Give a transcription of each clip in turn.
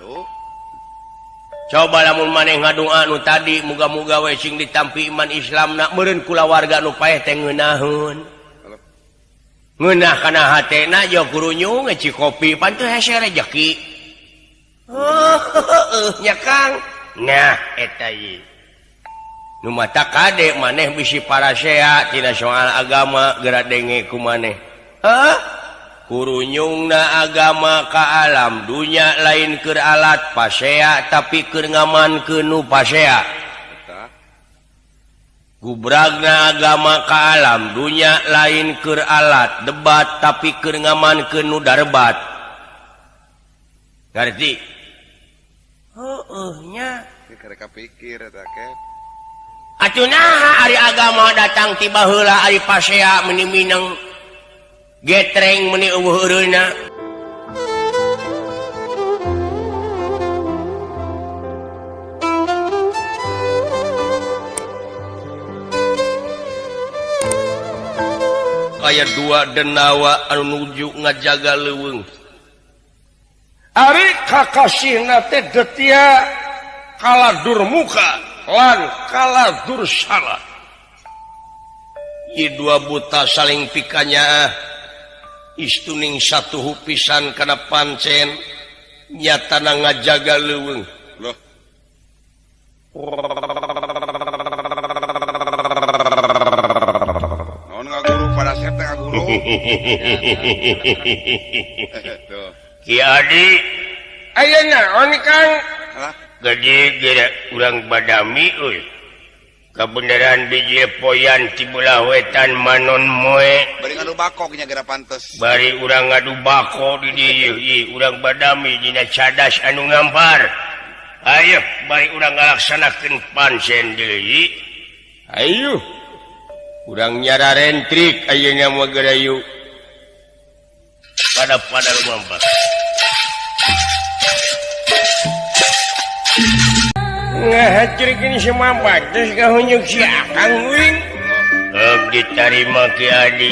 Tuh. Coba lamun maneh ngadua nu tadi muga-muga we sing ditampi iman Islam nak meureun kulawarga nu paeh teh ngeunaheun. Ngeunah kana hatena jo kurunyung ngeci kopi pan teu hese rejeki. Heuh nya Kang. Nah eta ieu. Nu mata kade maneh bisi parasea tina soal agama geura denge ku maneh. Heuh? Kurunyungna agama ka alam dunya lain keur alat pasea tapi keur ngamankeun nu pasea. Gubragna agama ka alam dunya lain keur alat debat tapi keur ngamankeun nu darbat. Ngarti? Heueuh nya. Karek pikir eta ke. Atuh naha ari agama datang ti baheula ari pasea meuni mineng getreng meni eueuh eureuna. Aya dua denawa anu nuju ngajaga leuweung. Ari kakasihna teh detia kala durmuka lan kala dursala. Ieu dua buta saling pikanya istuning satu pisan kana pancen nyatana ngajaga leuweung. Loh. Naon ngaguru pada sep teh ngaguru. Tuh. Ki Adi aya naon Kang? Hah? Gede geura urang badami euy. Kabeneran biji poyan ti belah wetan manon moe. Bari ngadu bako nya geura pantes. Bari urang ngadu bako di dieu ieu urang badami dina cadas anu ngampar. Ayo bari urang ngalaksanakeun pancen deui. Ayo. Urang nyararentrik ayeuna mah geura yuk. Pada-pada lumampas. Ngahancurkeun semampat terus kahunyuk si Akang wing. Diterima Ki Adi.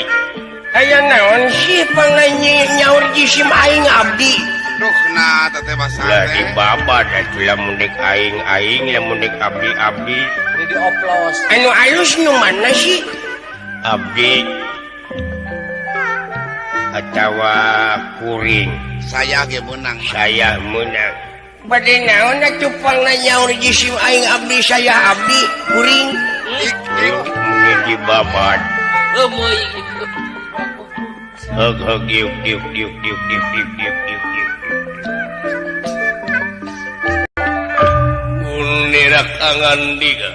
Aya naon sih panganyi nyaur jisim aing abdi. Duh nah teh basah teh. Lah dibabat atuh lamun dek aing-aing lamun dek abdi-abdi. Ini dioplos. Anu alus nu mana sih? Abdi atawa kuring. Saya ge meunang. Saya meunang. Bade naon atuh pangna nyaur jisim aing abdi saya abdi kuring. Ik ik muni dibabat. Geumeuy. Heg heg diuk diuk diuk diuk diuk diuk diuk diuk diuk. Unirak angandika.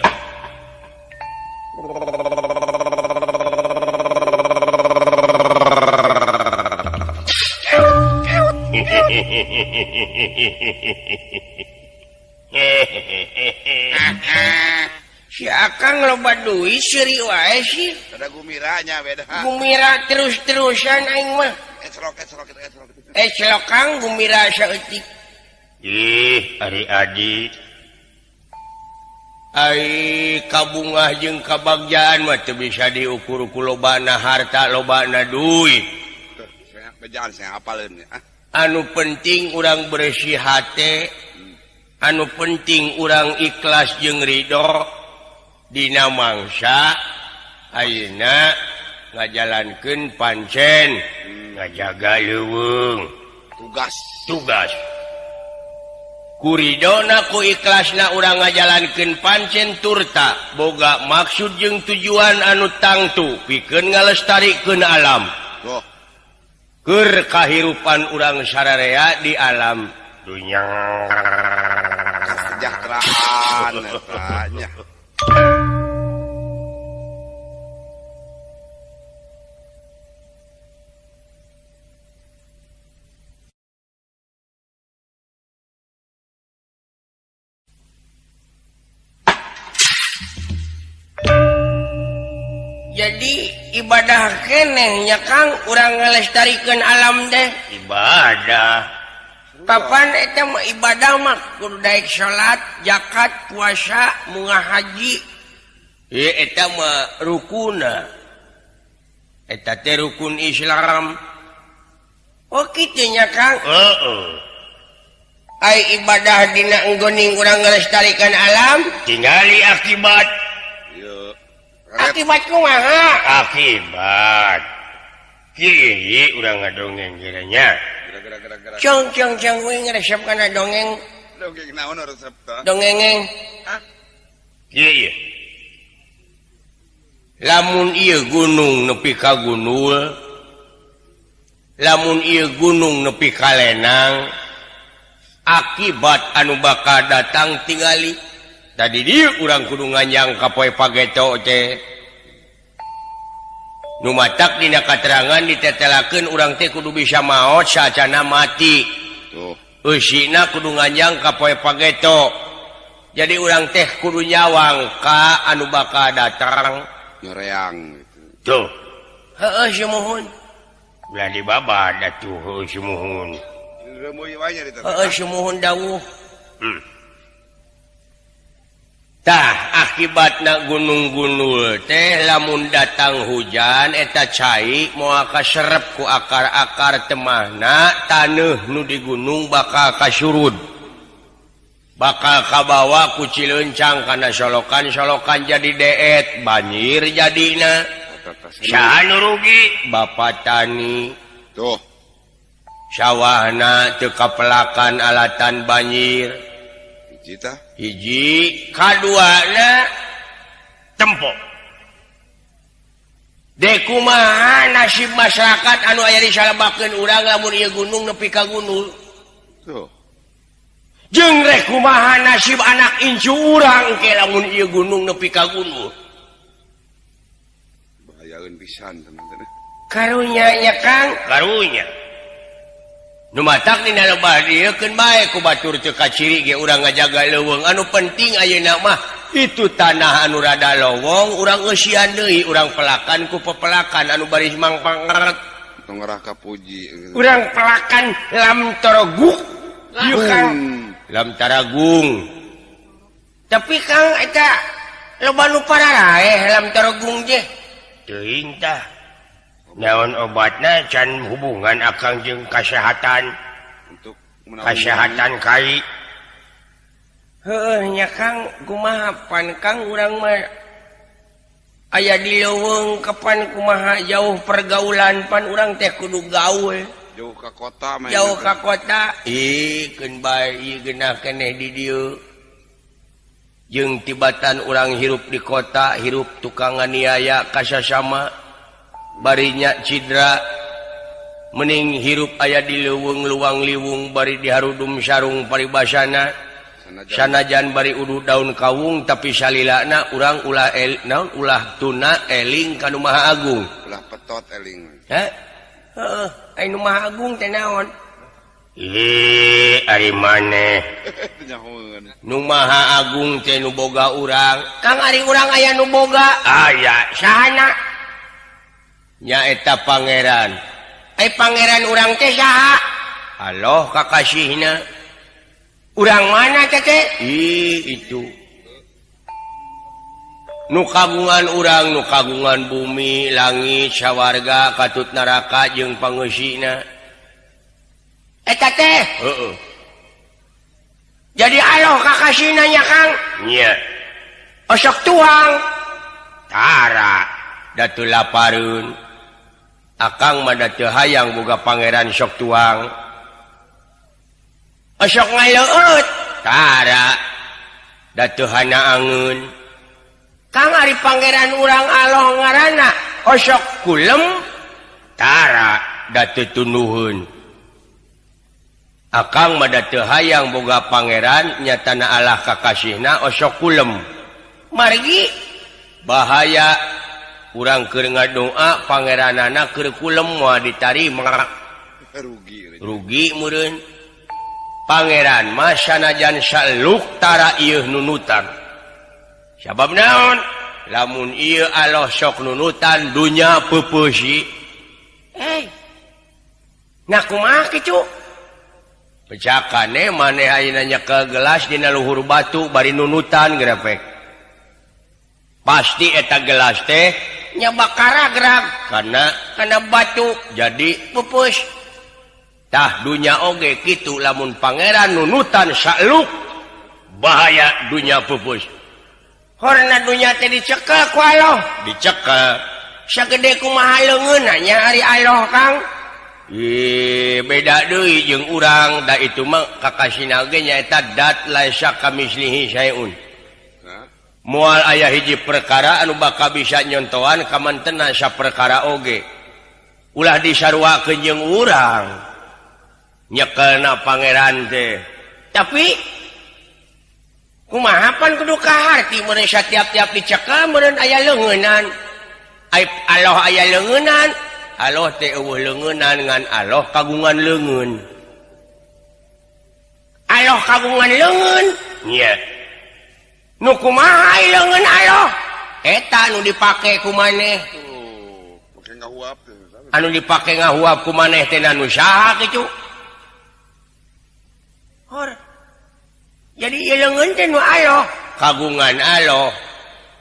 Si Akang loba duit seuri wae sih. Ada gumiranya beda. Gumira terus-terusan aing mah. Ecrok ecrok ecrok. Ecrok Kang gumira saeutik. Ih, ari adi. Ai kabungah jeung kabagjaan mah teu bisa diukur ku lobana harta lobana duit. Bejaan saya apaleun ya. Anu penting urang bersih hate, anu penting urang ikhlas jeung ridho dina mangsa ayeuna ngajalankeun pancen ngajaga leuweung tugas tugas ku ridona ku ikhlasna urang ngajalankeun pancen turta boga maksud jeung tujuan anu tangtu pikeun ngalestarikeun alam. Oh. Keur kahirupan urang sararea di alam dunya. Kesejahteraan eta nya. Jadi ibadah kenehnya Kang urang ngalestarikeun alam teh ibadah. Kapan eta mah ibadah mah kudu daek salat, zakat, puasa, munga haji. Ieu eta mah rukuna. Eta teh rukun Islam. Oh kitu nya Kang. Heeh. Ai ibadah dina enggoning urang ngelestarikan alam tingali akibat. Ieu. Akibat kumaha? Akibat kieu urang ngadongeng kiranya. Gerak-gerak. Cong cong cong we ngaresep kana dongeng. Dongeng naon resep tah? Dongengeng. Ah. Kieu. Lamun ieu gunung nepi ka gunul, lamun ieu gunung nepi ka lenang, akibat anu bakal datang tingali. Tadi dieu urang kudu nganjang ka poe pageto teh. Nu matak dina katerangan ditetelakeun urang teh kudu bisa maot sacana mati. Tuh. Eusina kudu nganjang ka poe pageto. Jadi urang teh kudu nyawang ka anu bakal datang. Nyoreang gitu. Tuh. Heeh sumuhun. Ulah dibabad atuh heuh sumuhun. Reumuy wae nya ditu. Heeh sumuhun dawuh. Tah akibatna gunung-gunul teh lamun datang hujan eta cai moal kaserep ku akar-akar temahna taneuh nu di gunung bakal kasurud. Bakal kabawa ku Cilencang kana solokan-solokan jadi deet banjir jadina. Saha nu rugi? Bapak tani. Tuh. Sawahna teu kapelakan alatan banjir. Hiji tah? Hiji, kaduana tempo. Dek kumaha nasib masyarakat anu aya di salebakeun urang lamun ieu gunung nepi ka gunung. Tuh. Jeung rek kumaha nasib anak incu urang ke lamun ieu gunung nepi ka gunung. Bahayaeun pisan teman-teman. Karunya nya Kang, karunya. Nu matak dina lebah dieu keun bae ku batur teu kaciri ge urang ngajaga leuweung. Anu penting ayeuna mah itu tanah anu rada lowong urang eusian deui, urang pelakan ku pepelakan anu baris mangpangeret. Tong ngerah ka puji. Urang pelakan lam toroguk. Ieu Kang. Lam taragung. Tapi Kang eta loba nu pararaeh lam taragung teh. Teuing tah. Naon obatna can hubungan akang jeung kasehatan. Untuk kasehatan kai. Heuh nya Kang, kumaha pan Kang urang mah aya di leuweung kapan kumaha jauh pergaulan pan urang teh kudu gaul. Jauh ka kota mah. Jauh ka kota. Ih, keun bae ieu geunah keneh di dieu. Jeung tibatan urang hirup di kota, hirup tukang nganiaya kasasama. Barinya cidra mening hirup aya di leuweung luang liwung bari diharudum sarung paribasana. Sanajan bari uduh daun kawung tapi salilana urang ulah naon ulah tuna eling ka nu Maha Agung. Ulah petot eling. Heh? Heeh, ai nu Maha Agung teh naon? Ih, ari maneh. Nu Maha Agung teh nu boga urang. Kang ari urang aya nu boga? Aya. Sahana? Nyaeta pangeran. Ai pangeran urang teh saha? Allah kakasihna. Urang mana teh teh? Ih, itu. Nu kagungan urang, nu kagungan bumi, langit, sawarga, katut neraka jeung pangeusina. Eta teh? Heeh. Jadi Allah kakasihna nya Kang? Nya. Osok tuang. Tara. Datu lapareun. Akang mah da teu hayang boga pangeran sok tuang. Osok ngaleueut. Tara. Da teu hana angeun. Kang ari pangeran urang Allah ngaranna osok kulem. Tara. Da teu tunduheun. Akang mah da teu hayang boga pangeran nyatana Allah kakasihna osok kulem. Margi bahaya urang keur ngadoa pangeranana keur kulem moal ditarima. Rugi. Rugi meureun. Pangeran mah sanajan saluk tara ieu nunutan. Sabab naon? Lamun ieu Allah sok nunutan dunya peupeusy. Nah kumaha kitu? Pecakane maneh ayeuna nyekel gelas dina luhur batu bari nunutan grepek. Pasti eta gelas teh nya bakara gerak karena batu jadi pupus. Tah dunya oge kitu, lamun pangeran nunutan sakluk, bahaya, dunya pupus. Horna dunya teh dicekel ku Allah. Dicekel. Sagede kumaha leungeunna nya ari Allah, Kang? Ih, beda deui jeung urang da, itu mah kakasina ge nyaeta dat laisa kamislihi syai'un. Hah? Moal aya hiji perkara anu bakal bisa nyontohan kamantena saperkara oge. Ulah disaruakeun jeung urang nyekelna pangeran teh. Tapi kumaha, pan kudu kaharti meureun, tiap-tiap dicekel meureun aya leungeunan. Ai Allah aya leungeunan? Allah teh euweuh leungeunan, ngan Allah kagungan leungeun. Allah kagungan leungeun? Nya. Nu kumaha leungeun Allah eta nu dipake ku maneh? Tuh, pake ngahuap teh. Anu dipake ngahuap ku maneh teh nu saha kitu? Hor, jadi ieu leungeun teh nu Allah? Kagungan Allah,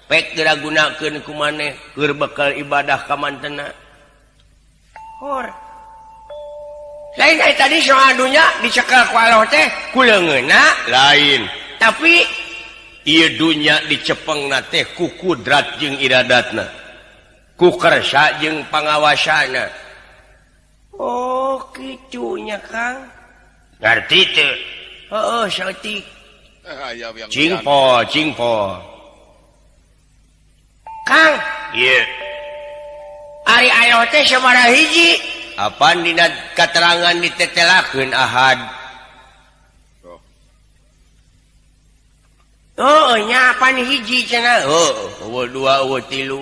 pek geura gunakeun ku maneh keur bekal ibadah ka mantena. Hor, lain dari tadi soal dunya dicekel ku Allah teh ku leungeunna? Lain. Tapi ieu dunya dicepengna teh ku kudrat jeung iradatna, ku kersa jeung pangawasana. Oh, kitunya, Kang. Ngarti teu? Heeh, saeutik. Eh, aya yang Cingpo cingpo. Kang. Ieu. Ari Allah teh sabaraha hiji? Apan dina katerangan ditetelakeun ahad. Oh. Oh nya, apan hiji cenah? Oh, euweuh dua, euweuh tilu.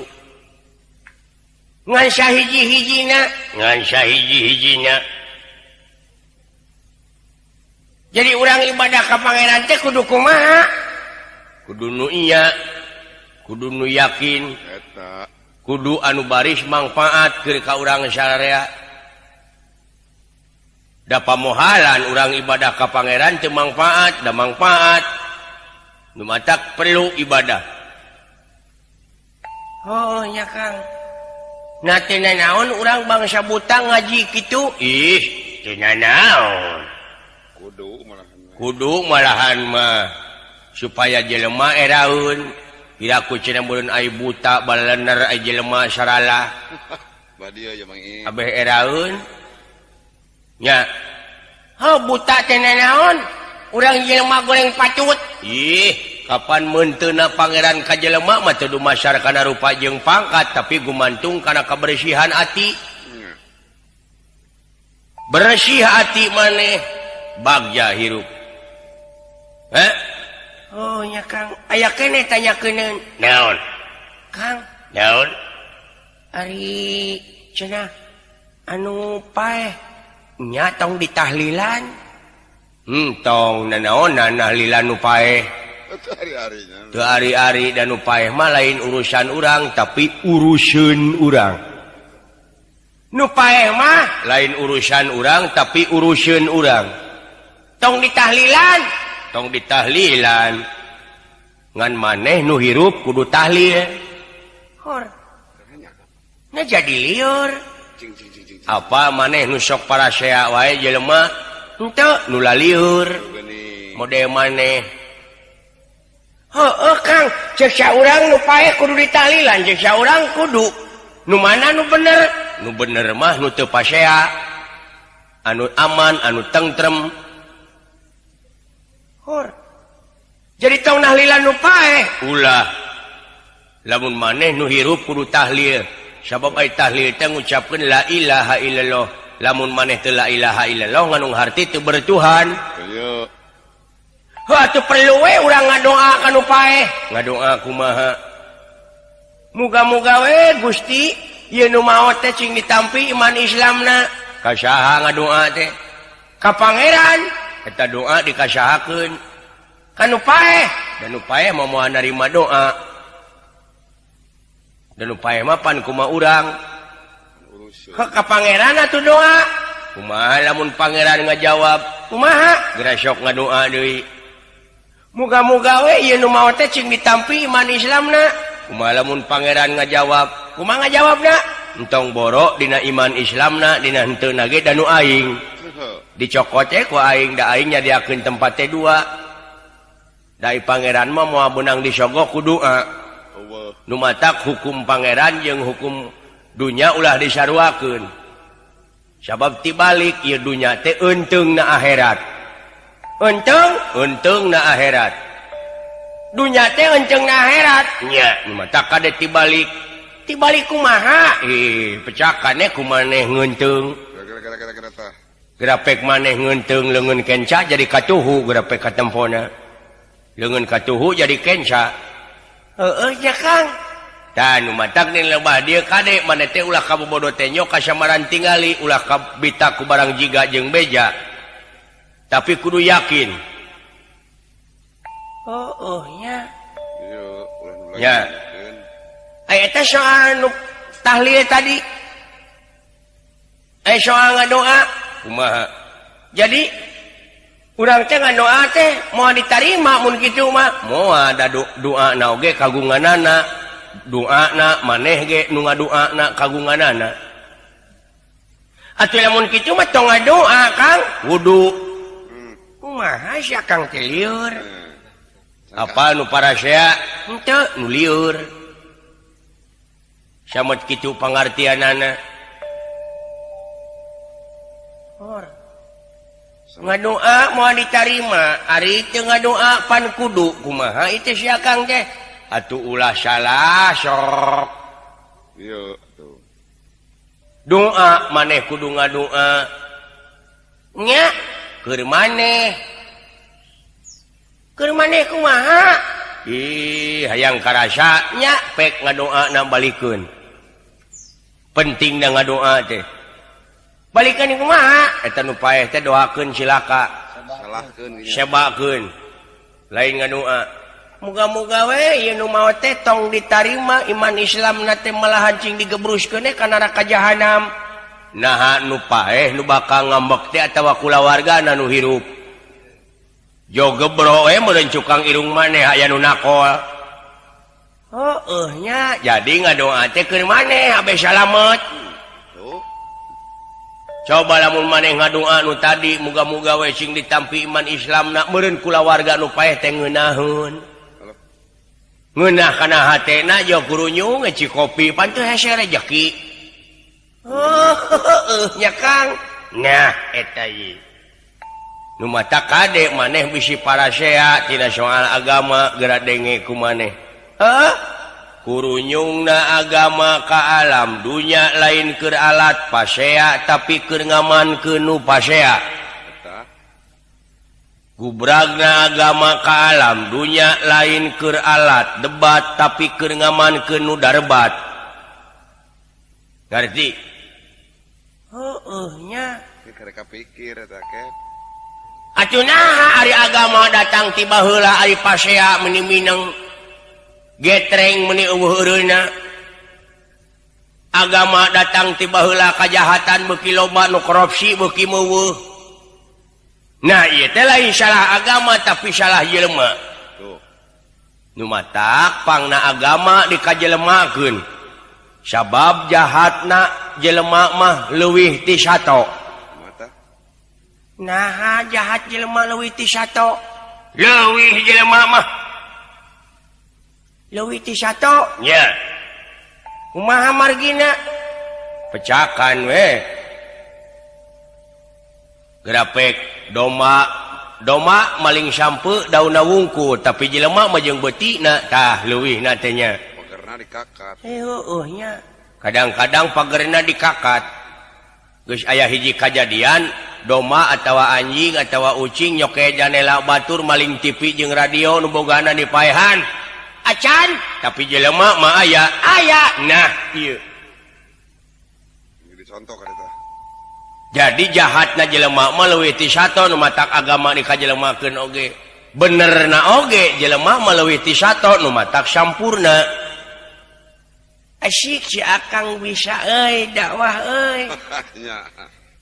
Ngan sahiji-hijina? Ngan sahiji-hijina. Jadi urang ibadah ka pangeran teh kudu kumaha? Kudu nu iya, kudu nu yakin. Eta. Kudu anu baris mangfaat keur ka urang sararea. Da pamohalan urang ibadah ka pangeran teu mangfaat, da mangfaat nu matak perlu ibadah. Oh nya, Kang. Nah, teu naon urang bangsa buta ngaji kitu? Ih, teu naon. Kudu malahan. Kudu malahan mah, supaya jelema eraeun. Piraku cenah meureun ai buta balener, ai jelema saralah. Badia ya, Mang I. Abeh eraeun nya. Oh, buta teh naon, urang jelema goreng patut. Ih, kapan meunteuna pangeran ka jelema mah teu dumasar kana rupa jeung pangkat, tapi gumantung kana kebersihan ati. Nya. Bersih hati maneh, bagja hirup, eh. Oh nya, Kang, aya keneh tanyakeun. Naon? Kang. Naon? Ari cenah anu paeh nya tong ditahlilan? Tong nanaonan nahlilan nu paeh. Itu hari-harinya. Teu ari-ari, dan nu paeh mah lain urusan urang, tapi urusan urang. Nu paeh mah Lain urusan urang, tapi urusan urang. Tong ditahlilan? Tong ditahlilan, ngan maneh nu hirup kudu tahlil. Hor. Nah, jadi liur. Cing cing cing cing. Cing. Apa maneh nu sok parasea wae jelema? Henteu. Nu lalieur. Geuning. Model maneh. Heeh, Kang, cek urang nu paeh kudu ditahlilan, cek urang kudu. Nu mana nu bener? Nu bener mah nu teu pasea, anu aman, anu tentrem. Hor. Jadi tong nahlilan nu paeh? Ulah. Lamun maneh nu hirup kudu tahlil, sabab ai tahlil teh ngucapkeun la ilaha illallah. Lamun maneh teu la ilaha illallah, nganung harti teu bertuhan. Ayo. Heuh, atuh perlu we urang ngadoa ka nu paeh? Ngadoa kumaha? Muga-muga we Gusti, ieu nu maot teh cing ditampi iman Islamna. Ka saha ngadoa teh? Ka pangeran. Eta doa dikasahakeun? Ka nu paeh. Dan nu paeh mah moal narima doa, dan nu paeh mah pan kumaha urang? Urusan. Ke ka pangeran atuh doa. Kumaha lamun pangeran ngajawab? Kumaha? Geura sok ngadoa deui. Muga-muga we ieu nu maot teh cing ditampi iman Islamna. Kumaha lamun pangeran ngajawab? Kumaha ngajawabna? Entong borok dina iman Islamna dina henteu na ge da nu aing. Dicokot ku aing da aing nyadiakeun tempat teh dua. Dai pangeran mah moal beunang disogok ku doa. Nu matak hukum pangeran jeung hukum dunya ulah disaruakeun. Sabab tibalik ieu dunya teh eunteung na akhirat. Eunteung, eunteung na akhirat. Dunya teh eunteung na akhirat. Nya, nu matak kade tibalik. Tibalik kumaha? Ih, pecakane ku maneh ngeunteung. Grapek maneh ngeunteung leungeun kenca jadi katuhu grapek katempona. Leungeun katuhu jadi kenca. Heueuh nya Kang. Tah nu matak nih lebah dieu kade maneh teh ulah kabobodo teh nyok kasamaran tingali ulah kabita ku barang jiga jeung beja. Tapi kudu yakin. Heueuh nya. Ya. Eta soal nu tahlil tadi. Soal ngadoa kumaha. Jadi urang teh ngadoa teh moal ditarima mun kitu mah. Moal da doa na oge kagunganana. Doana maneh ge nu ngadoana kagunganana. Atuh lamun kitu mah tong ngadoa Kang, wudu. Kumaha sia Kang teh lieur. Apa nu parasea? Henteu nu lieur. Samet kitu pangartianana. Or. Ngadoa moal ditarima, ari teu ngadoa pan kudu kumaha itu sia Kang teh? Atuh ulah salah sok. Ieu atuh. Doa maneh kudu ngadoa. Nya keur maneh. Keur maneh kumaha? Ih, hayang karasa nya pek ngadoa na balikeun. Penting na ngadoa teh. Balikeun kumaha? Eta nu paeh teh doakeun cilaka. Salahkeun sebakeun. Lain ngadoa. Muga-muga we ieu nu maot teh tong ditarima iman Islam na teh malahan cing digebruskeun ka neraka jahanam. Naha nu paeh nu bakal ngambek teh atawa kulawargana nu hirup. Jo gebro we meureun cukang irung maneh aya nu nakol. Heueuh nya, jadi ngadoa teh keur maneh abe salamet. Coba lamun maneh ngadoa nu tadi muga-muga we cing ditampi iman Islam na meureun kulawarga nu paeh teh ngeunaheun. Ngeunah kana hatena jo kurunyung ci kopi pan teu hese rejeki. Heueuh nya Kang. Nah eta ieu. Nu mata kade maneh bisi parasea tina soal agama geura denge ku maneh. Heuh? Kurunyungna agama ka alam dunya lain keur alat pasea tapi keur ngamankeun nu pasea. Gubragna agama ka alam dunya lain keur alat debat tapi keur ngamankeun nu darbat. Ngarti? Heueuh nya. Karek pikir eta ke. Atuh naha ari agama datang ti baheula ari pasea meuni mineng getreng meuni eueuh eureuna. Agama datang ti baheula kajahatan beuki loba nu korupsi beuki meuweuh. Nah ieu teh lain salah agama tapi salah jelema. Nu matak pangna agama dikajelemakeun. Sabab jahatna jelema mah leuwih ti sato. Naha jahat jelema leuwih ti sato? Leuwih jelema mah leuwih ti sato nya. Kumaha margina? Pecakan we. Grapek doma doma maling sampe daunna wungkul tapi jelema mah jeung beutina tah leuwihna teh nya. Pagerna dikakat. Heueuh nya. Kadang-kadang pagerna dikakat. Geus aya hiji kajadian doma atawa anjing atawa ucing nyoke janela batur maling TV jeung radio nu bogana dipaehan. Acan tapi jelema mah aya aya. Nah ieu. Jadi contoh ka eta. Jadi jahatna jelema mah leuwih ti sato nu matak agama dikajelemakeun oge. Benerna oge jelema mah leuwih ti sato nu matak sampurna. Asyik si Akang bisa euy dakwah euy.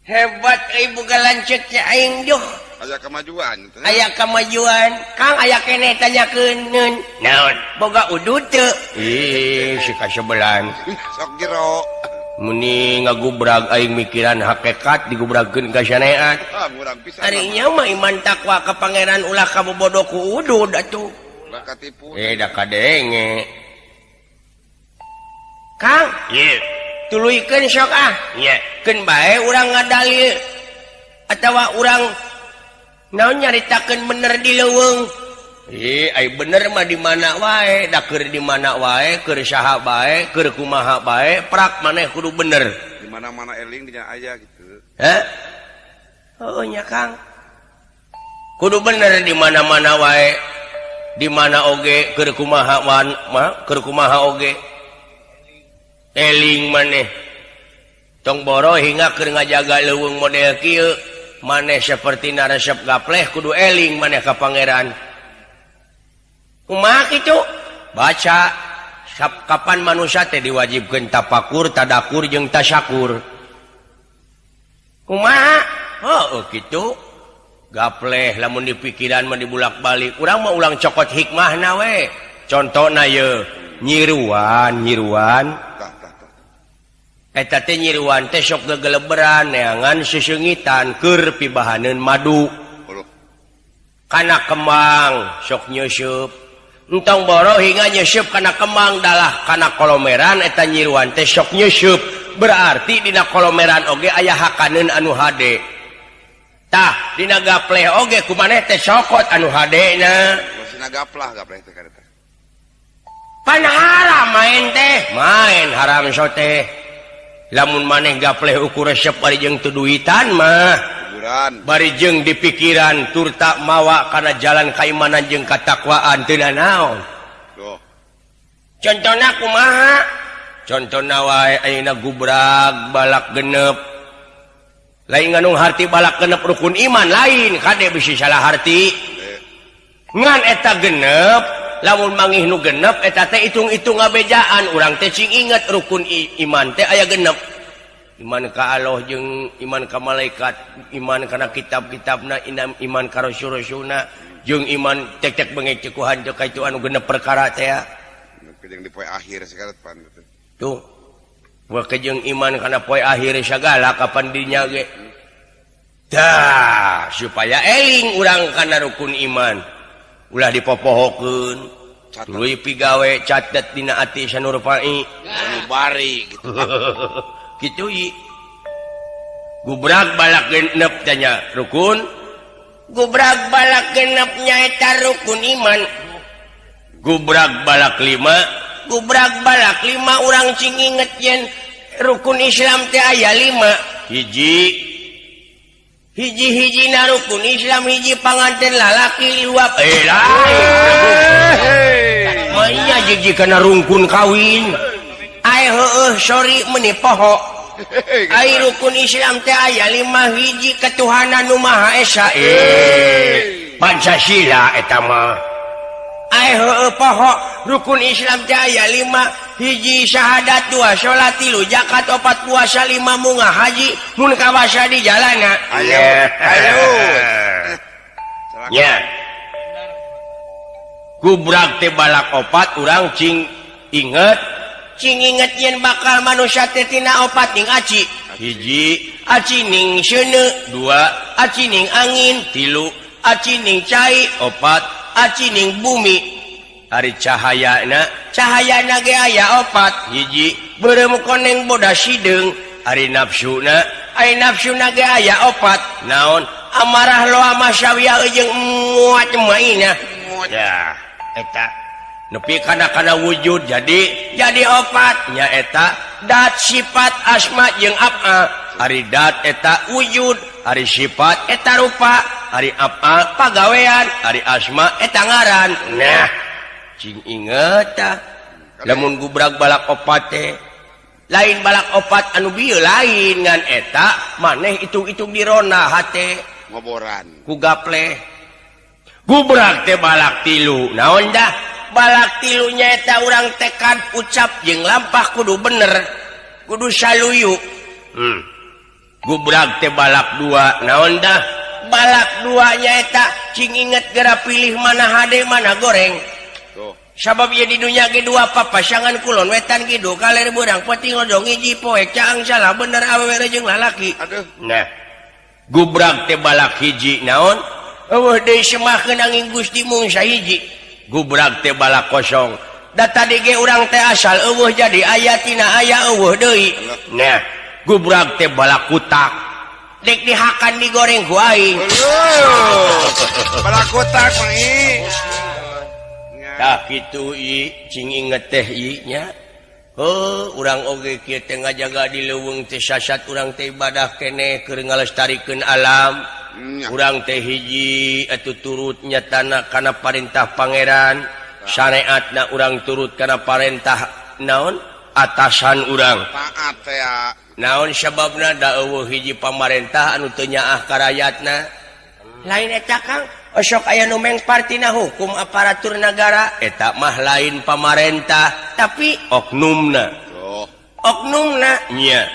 Hebat euy boga lanceuk teh aing duh. Aya kemajuan teh. Aya kemajuan. Kang aya keneh tanyakeun naon? Boga udud teu? Ih, si kasebelan. Sok jero. Meni ngagubrag aing mikiran hakikat digubragkeun ka syariat. Ah, murang pisan. Ari nya mah iman takwa ka pangeran ulah kabobodo ku udud atuh. Ulah katipu. Eh da kadenge. Kang, Ye, tuluykeun sok ah. nya. Keun bae urang ngadalil atawa urang naon nyaritakeun bener di leuweung. Eh, ai bener mah di mana wae, da keur di mana wae, keur saha bae, keur kumaha bae, prak maneh kudu bener. Di mana-mana eling dinya aya gitu. Hah? Oh nya Kang. Kudu bener di mana-mana wae. Di mana oge keur kumaha wan mah keur kumaha oge. Eling maneh. Tong boro hingga keur ngajaga leuweung model kieu, maneh saperti naresep gapleh kudu eling maneh ka pangeran. Kumaha kitu? Baca kapan manusia teh diwajibkeun tapakur, tadakur jeung tasyakur. Kumaha? Heuh kitu. Gapleh lamun dipikiran mah dibulak-balik. Urang mah ulang cokot hikmahna we. Contona ye, nyiruan, nyiruan. Tah tah tah. Eta teh nyiruan teh sok gegeleberan neangan seseungitan keur pibahaneun madu. Kana kembang sok nyeuseub. Entong boro hingga nyeuseub kana kembang dalah kana kolomeran eta nyiruan teh sok nyeuseub. Berarti dina kolomeran oge aya hakaneun anu hade. Tah dina gapleh oge kumaneh teh sokot anu hadena. Masina gaplah gapleh teh kareta. Pan haram main teh, main haram sote. Lamun maneh gapleh ukur resep bari jeung teu duitan mah. Bari jeung di pikiran turta mawa kana jalan kaimanan jeung katakwaan teu nanaon. Contona kumaha? Contona wae ayeuna gubrag balak genep. Lain nganung harti balak genep rukun iman lain kade bisi salah harti. Ngan eta genep lamun mangih nu genep eta teh hitung-hitung ngabejaan urang teh cing inget rukun iman teh aya genep. Iman ka Allah jeung iman ka malaikat, iman kana kitab-kitabna, iman ka rasul-rasulna, jeung iman tek-tek bengek cekuhan teh ka itu anu genep perkara teh. Jeung di poe akhir segala pan gitu. Tuh. Wa jeung iman kana poe akhir sagala kapan dinya ge. Tah, supaya eling urang kana rukun iman. Ulah dipopohokeun. Tuluy pigawe catet dina ati sanurpai. Anu bari gitu. Gitu i. Gubrag balak genep tanya rukun. Gubrag balak genep nyaeta rukun iman. Gubrag balak lima. Gubrag balak lima urang cing inget yen rukun Islam teh aya lima. Hiji. Hiji-hijina rukun Islam hiji panganten lalaki liwap. Eh lain. Mah iya jiji kana rungkun kawin. Ai heueuh sorry meuni poho. Ai rukun Islam teh aya lima hiji ketuhanan nu Maha Esa. Pancasila eta mah. Ai heueuh poho rukun Islam teh aya lima hiji syahadat dua salat tilu zakat opat puasa lima munga haji mun kawasa di jalana. Ayo ayo. Nya. Gubrag teh balak opat urang cing inget. Cing inget yen bakal manusia teh tina opat ning aci. Hiji aci ning seuneu, dua aci ning angin, tilu aci ning cai, opat aci ning bumi. Ari cahayana, cahayana ge aya opat. Hiji beureum koneng bodas sideung. Ari nafsuna, ari nafsuna ge aya opat. Naon? Amarah loa masyawiyah jeung muat maina. Ya, eta nepi kana wujud jadi opat nya eta dat sifat asma jeung af'al. Ari dat eta wujud, ari sifat eta rupa, ari af'al pagawean, ari asma eta ngaran. Nah, cing inget tah lamun gubrag balak opat teh lain balak opat anu bieu lain ngan eta maneh hitung-hitung dirona hate ngoboran ku gapleh. Gubrag teh balak tilu naon dah? Balak tilunya eta urang tekad ucap jeung lampah kudu bener kudu saluyu. Gubrag teh balak dua naon dah? Balak dua nyaeta cing inget geura pilih mana hade mana goreng. Tuh. Sabab ieu di dunya ge dua papasangan kulon wetan kidul kaler beurang peuting lodong hiji poek caang salah bener awewe jeung lalaki. Aduh. Nah, gubrak teh balak hiji naon? Eueuh deui semahkeun angin Gusti mung sahiji. Gubrak teh balak kosong. Da tadi ge urang teh asal eueuh jadi aya tina aya eueuh deui. Nah, gubrak teh balak kutak. Dek dihakan digoreng ku aing. Balak kutak mah ih. Tah kitu i cing inget teh i nya. Heuh, urang oge kieu teh ngajaga di leuweung teh sasat urang teh ibadah keneh keur ngalestarikeun alam. Urang teh hiji atuh turut nyatana kana parentah pangeran, syariatna urang turut kana parentah naon atasan urang. Taat teh. Naon sababna da eueuh hiji pamarentah anu teu nyaah ka rayatna. Lain eta Kang. Osok aya nu mengpartina hukum aparatur negara eta mah lain pamarentah tapi oknumna. Oh. Oknumna nya.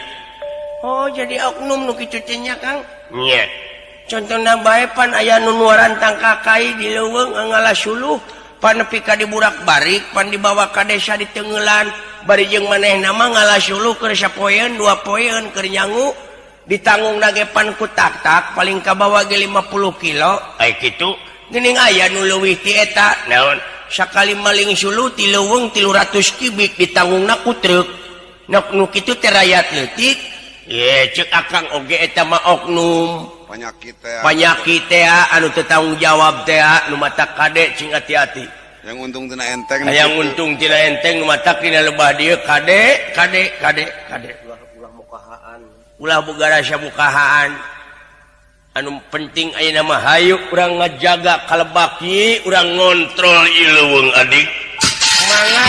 Oh jadi oknum nu kitu teh nya Kang. Nya. Contona bae pan aya nu nuaran tangkakai di leuweung ngalah suluh pan nepi ka diburak-barik pan dibawa ka desa ditengelan bari jeung manehna mah ngalah suluh keur sapoeun dua poeun keur nyangu ditanggung nagepan ku tak-tak paling kabawa ge 50 kilo. Ai kitu geuning aya nu leuwih ti eta naon sakali maling suluh ti leuweung 300 kubik ditanggungna ku truk. Nok nu kitu teh rayat leutik. Ye ceuk akang oge eta mah oknum panyakit teh. Panyakit teh anu teu tanggung jawab teh nu mata kade cing hati-hati. Yang untung tina enteng. Yang untung tina enteng nu mata tina lebah dieu kade kade kade kade. Ulah boga rasa mukahaan. Anu penting ayeuna mah hayu urang ngajaga kalebak ieu, urang ngontrol ieu leuweung adik. Mangga.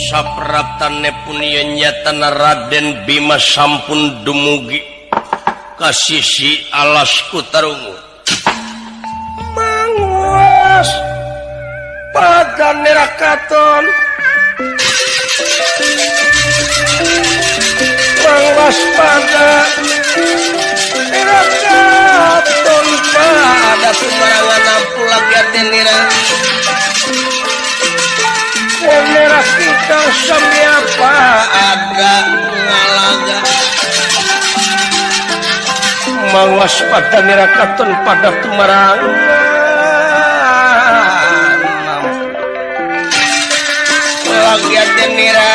Sapraptane punya nyatana Raden Bima sampun dumugi ka sisi alas Kutarungu. Manguas pada nerakaton. Manguas pada nerakaton pada sembarangan nampu lagi atenira. Merah kita semiapa ada ngalaga. Manguas pada nerakaton pada tumarangan lagi atenira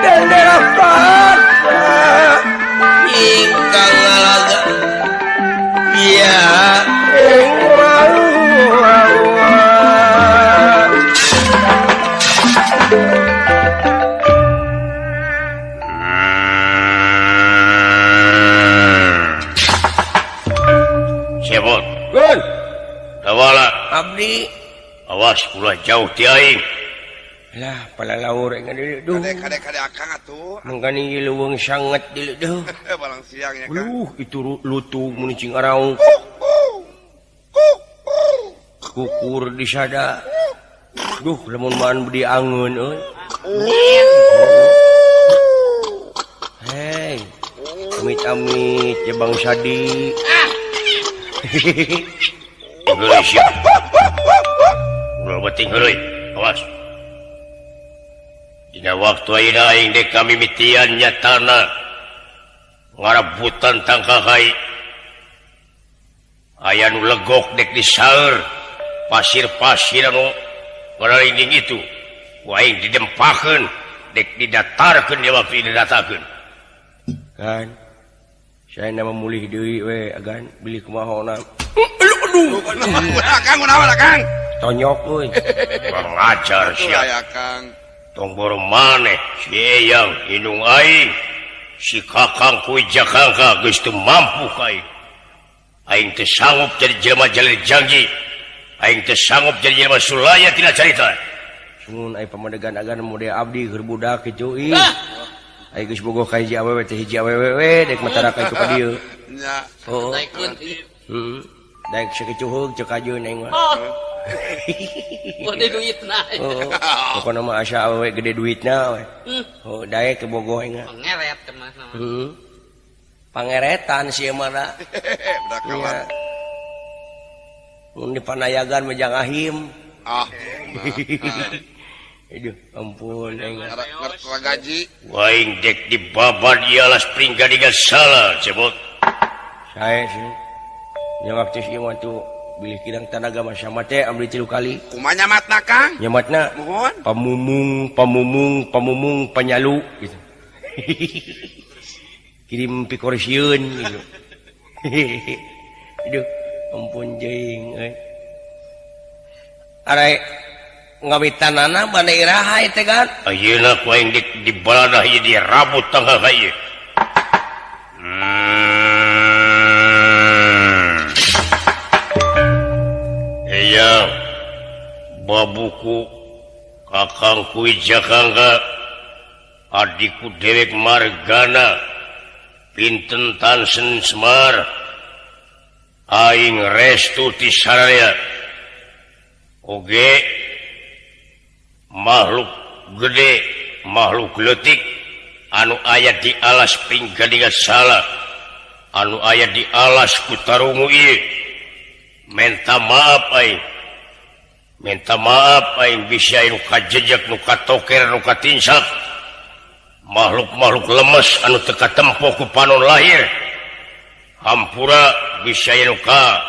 dan merah pada ingkang ngalaga. Ya abdi awas ulah jauh ti aing. Lah palalaur deui duh. Kade kade akang atuh. Mangkani ieu leuweung sanget deui duh. Balang siang nya Kang. Itu lutung mun cing araung. Kukur disada. Duh lamun maan bedi angeun euy. Hei. Amit-amit ya Bang Sadi. Heureuy sia. Ulah penting heureuy. Awas. Dina waktu ayeuna aing dek kamimitian nyatana ngarebutan tangkakai. Aya nu legok dek disaeur pasir-pasir anu ngaralinding itu. Ku aing didempakeun dek didatarkeun di waktu didatakeun. Kan saya nama mulih deui we agan bilih kumaha. Aduh, Kang, kunaon Kang? Tonyok euy. Kurang ajar sia. Ya Kang. Tong boro maneh si Eyang indung aing. Si Kakang ku Jakangka geus teu mampu ka aing. Aing teu sanggup jadi jelema jalir janji. Aing teu sanggup jadi jelema sulaya tina carita. Mun ai pamadegan agan mode abdi keur budak kitu ih. Ai geus bogoh ka hiji awewe teh hiji awewe we dek matara ka itu ka dieu. Nya. Oh. Heeh. Daek sakicuheug ceuk ajeun aing mah. Gede duitna. Oh. Pokona mah asa awewe gede duitna we. Oh, daek bogoh aing. Pangeret teh mah. Heeh. Pangeretan sieun mah da. Budak kawan. Mun di panayagan mah jang ahim. Ah. Aduh, ampun aing. Gaji. Aing dek dibabad ieu alas Pringgadiga salah cebot. Sae sih. Nya waktu ieu mah tuh bilih kirang tanaga mah sama teh abdi 3 kali. Kumaha nyamatna Kang? Nyamatna? Mohon. Pamumung, pamumung, pamumung panyalu gitu. Kirim pikorsieun gitu. Aduh, ampun jeung euy. Are ngawitanana bade iraha teh kan? Ayeuna ku aing dek dibaladah ieu dirabut tangga ka ieu. Iya, babuku kakangku Ijakangga adikku dewek Margana pinten Tansen Semar aing restu ti sararea oge makhluk gede makhluk leutik anu aya di alas Pringgadiga salah anu aya di alas Kutarungu ieu minta maaf aing minta maaf aing bisa nu kajejek nu katoker nu katinsak makhluk-makhluk lemes anu teu katempo ku panon lahir hampura bisa nu ka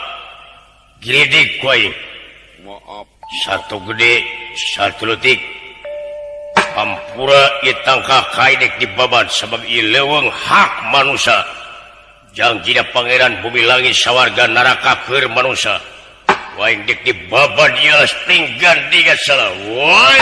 giridik ku aing. Maaf. Satu gede satu letik hampura ieu tangkah kaidek dibabat sabab ieu leuweung hak manusia jangjina pangeran bumi langit sawarga neraka keur manusia waing dek dibabad ieu alas Pringgadiga salah. Woi.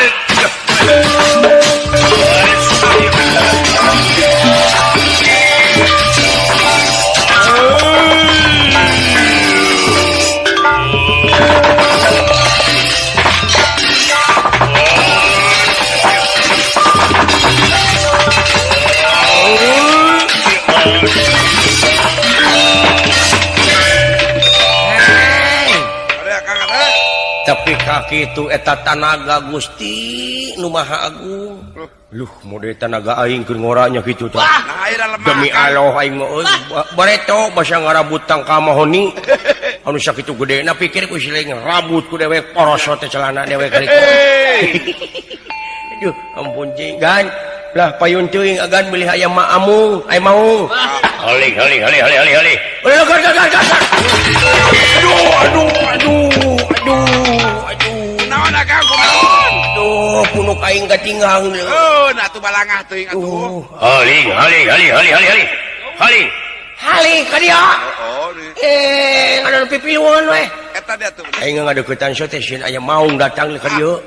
Tapi kaki itu eta tanaga Gusti nu Maha Agung. Luh, mode tanaga aing keur ngoranya kitu tah. Demi Allah aing mah euy bareto basa ngarabut tangka mahoni. Anu sakitu gedena pikir ku siling rabut ku dewek porosot teh celana dewek harita. Aduh, ampun cing gan. Lah payun teuing agan beli hayam mah amung, ai maung. Haling haling haling haling haling haling. Aduh, gar gar gar. Aduh, aduh, aduh. Aduh, aduh. Naon akang kunaon? Aduh, punuk aing katinggang. Oh, nah atuh balangah teuing atuh. Haling, haling, haling, haling, haling, haling. Haling. Haling ka dia. Oh, eh, ngadan pipiluan we. Eta dia tuh. Aing ngadeukeutan so teh sieun aya maung datang ka dieu.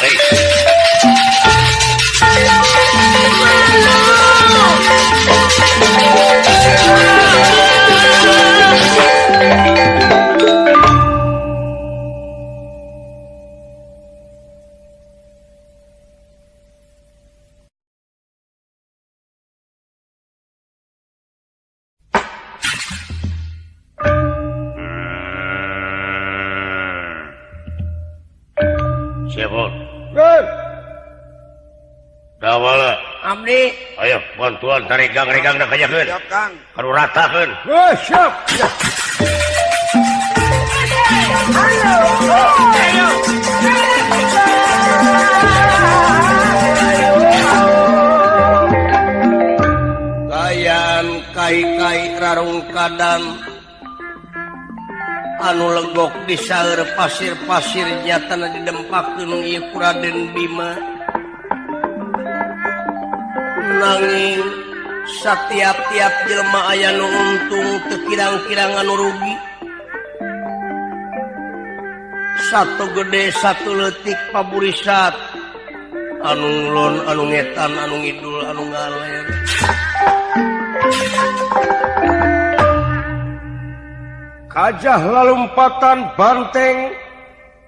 Hei. Dawala. Abdi. Ayo bantuan tarik gang-regang dah kajakeun. Siap, Kang. Anu ratakeun. Heuh, siap. Ayo. Kayan kai-kai rarungkadan anu legok di saeur pasir-pasir nyatana didempakeun ieu ku Raden Bima. Nanging satiap-tiap jelema aya nu untung teu kirang-kirang anu rugi. Satu gede satu leutik paburisat anu ngulon anu ngetan anu ngidul anu ngaler. Kajah lalumpatan banteng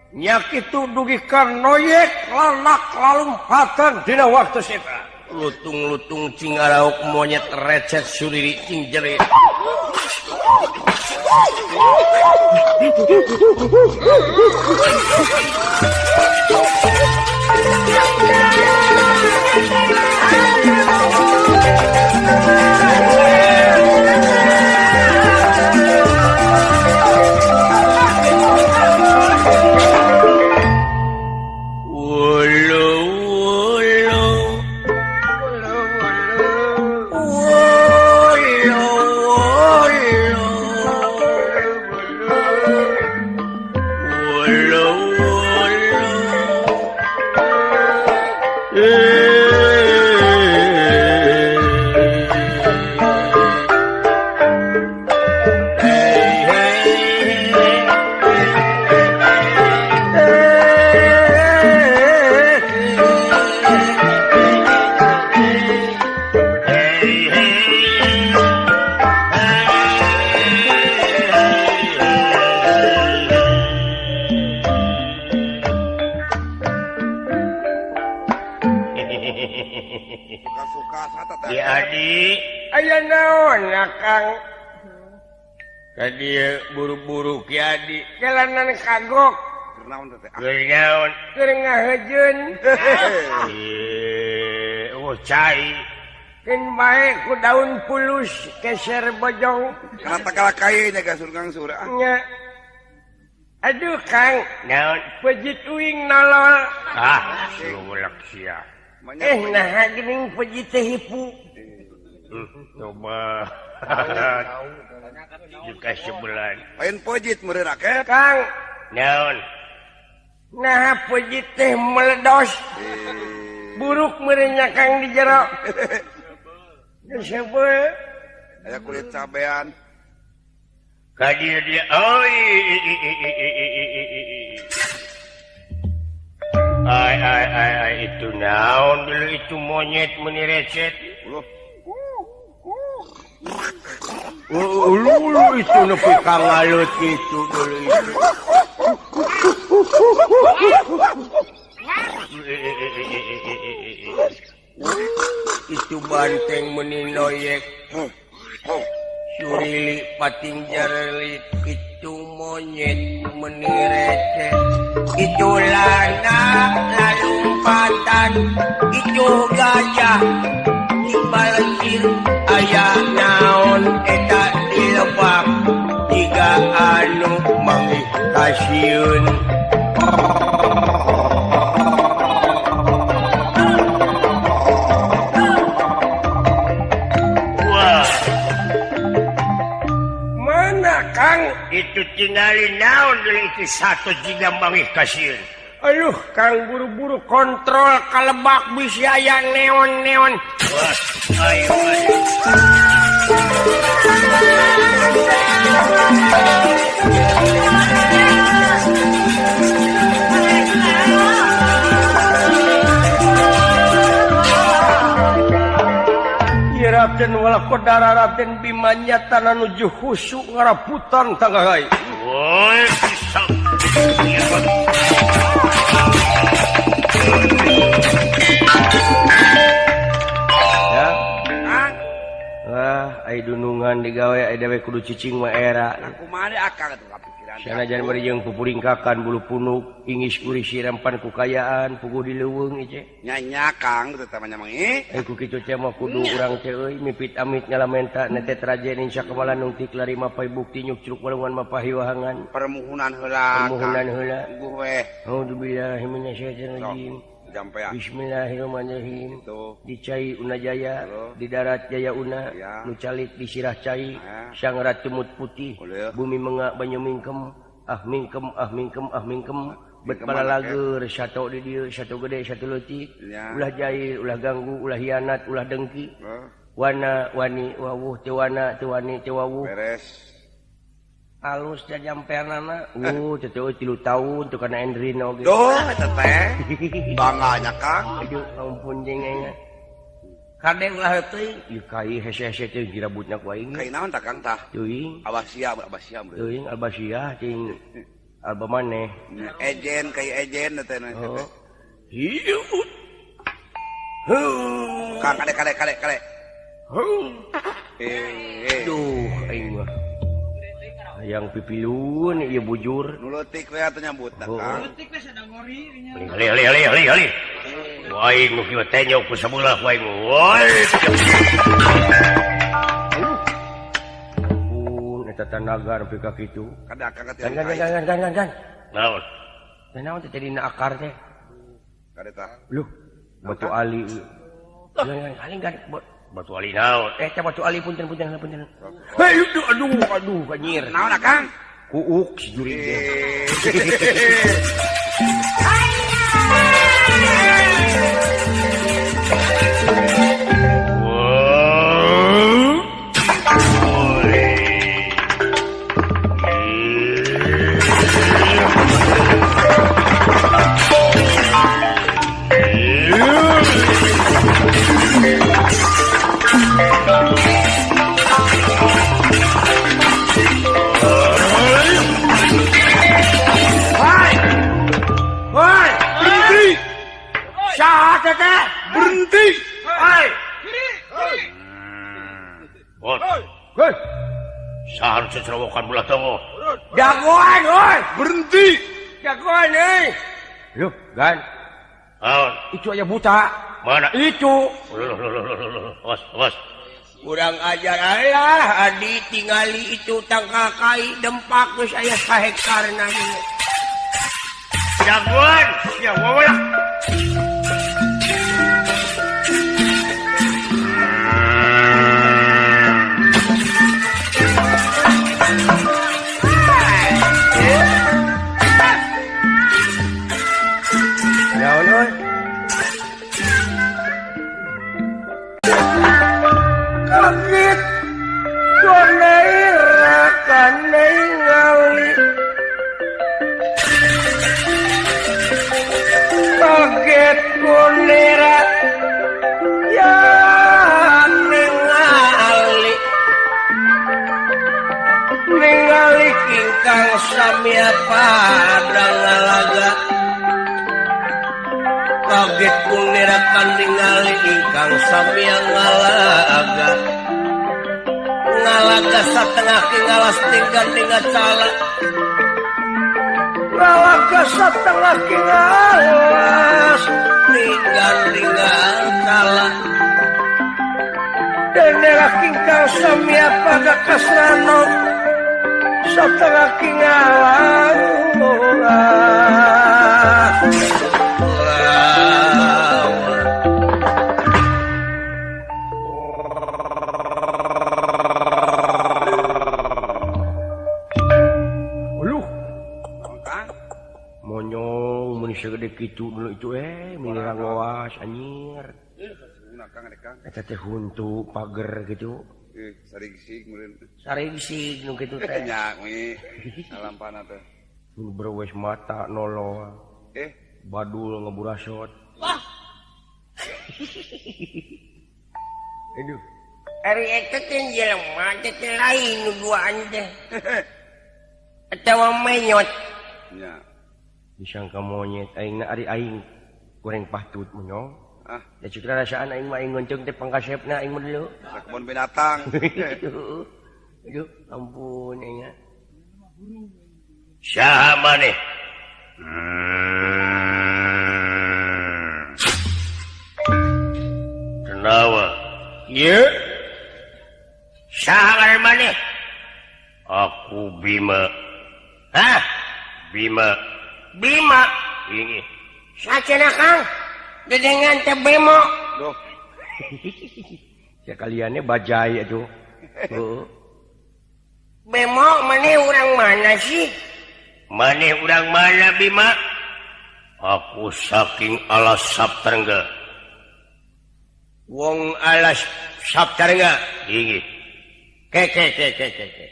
Nya kitu dugi ka noyek lanak lalumpatan dina waktu eta. Lutung-lutung cingaraok monyet recet suriri cing jerit. Dia buru-buru Ki Adi jalanan kagok naon keur ngahejeun oh cai keun bae ku daun pulus keser bojong kana takala kaye nya gasur Kang Sura nya aduh Kang naon pejit uing nolol ah sulak sia eh nah geuning pejit teh hipu coba juga sebulan lain pojit meureun rakyat Kang naon nah pojit teh meledos buruk meureunnya Kang di jero geus aya kulit cabean ka dieu dia oi ai ai ai ai itu naon dulu itu monyet meuni recet ulu itu nepi ka ngalut kitu dulu itu. Itu banteng meuni noyek. Surili pating jarelit itu monyet meuni receh. Itu lana lalumpatan itu gajah dibalesir aya naon eta dilebak tiga anu manggih kasieun. Wah, mana Kang itu tingali naon deui itu satu jiga manggih kasieun. Aduh Kang buru-buru kontrol kalebak bisi aya neon-neon. Wah, ayo ayo. Ya Raden walakodara Raden Bima nyata nuju khusyuk ngaraputan tanggagai. Woi, bisa. Ya. Wah, ai dunungan digawe ai dewe kudu cicing mah era. Kumaha akang atuh kapikiran. Sanajan bari jeung pupuringkakan bulu punuk, ingis urisi rempan ku kayaan, puguh di leuweung ieu. Nya nya Kang teu teh mah nya Eh ku kitu teh mah kudu urang teh euy mipit amit ngalamenta netet rajen insya kemalan nungtik lari mapai bukti nyuk curug walungan mapahi wahangan. Permohonan heula. Permohonan heula. Puguh weh. Auzubillahi minasyaitonir rajim. Bismillahirrahmanirrahim. Di cai Una Jaya, di darat Jaya Una, nu calik di sirah cai, sang ratu mut putih, bumi mengak banyu mingkem, ah mingkem, ah mingkem, ah mingkem, bet balalager satu di dieu, satu gede, satu leutik, ulah jahil, ulah ganggu, ulah hianat, ulah dengki. Wana wani wawuh teu wana teu wani teu wawuh. Beres. Alus jajampeanana teh 3 tahun tuh kana Endrin oge. Duh eta teh. Bangganya Kang. Aduh ampun jeung aing. Kade ulah teuing ieu kai hese-hese teh dirabutna ku aing. Kai naon tah Kang tah? Teuing. Abasia, abasia. Teuing abasia ting Album maneh. Ejen kayak ejen teh. Oh. Hiu. Huh. Kang kale kale kale kale. Duh, aing mah. Hayang pipilun ieu bujur. Nu leutik we atuh nyambut da Kang. Leutik we sadang ngori nya. Ali ali ali ali ali. Aing nu kieu tenyok ku sabelah aing. Woi. Ampun eta tanaga nepi ka kitu. Kada akang Gan gan gan gan gan gan. Naon? Teh naon teh dina akar teh? Kada tah. Luh, batu ali. Gan gan gan batu ali naon? Eh, teh batu ali punten punten punten. Hei, aduh aduh aduh anjir. Naon akang? Kuuk si jurig teh. Berhenti. Hei. Hei. Saha nu cecerowokan belah tongo? Jagoan, oi. Berhenti. Jagoan euy. Loh, Gan. Naon? Itu aya buta. Mana? Itu. Loh, loh, loh, loh, loh. Awas, awas. Kurang ajar Allah, adi tingali itu tangkal kai dempak geus aya sahektarna. Jagoan, sia wawalak. Kaget doneira kaningali kaget gonera ya ningali ningali ingkang samya padang ngalaga kaget gonera kaningali ingkang samya ngalaga ngalaga satengah ki ngalas tinggal tinggal cala ngalaga satengah ki ngalas tinggal tinggal cala dene ingkang samya pada kasrano satengah ki ngalas. Segede kitu dulu itu minirang wawas anjir. Eta teh huntu pager gitu. Sarigsig meureun. Sarigsig nu kitu teh. Nya we salampana teh. Nu berwes mata nolol. Badul ngeburasot. Wah. Aduh. Ari eta teh jelema teh lain nu duaan teh. Atawa menyot. Nya. Disangka monyet aing na ari aing goreng pahtut menyong. Ah, da cik rasaan aing mah aing ngonceung teh pangkasepna aing mah dulu. Sa kebon binatang. Aduh, ampun aing. Saha maneh? Kenawa. Ieu. Saha ngaran maneh? Aku Bima. Hah? Bima. Bima. Ini. Sacena Kang. Dedengan teh bemo. Duh. Ya kaliannya bajai atuh. Heeh. Bemo maneh urang mana sih? Maneh urang mana Bima? Aku saking alas Saptarengga. Wong alas Saptarengga. Inggih. Ke ke ke ke ke.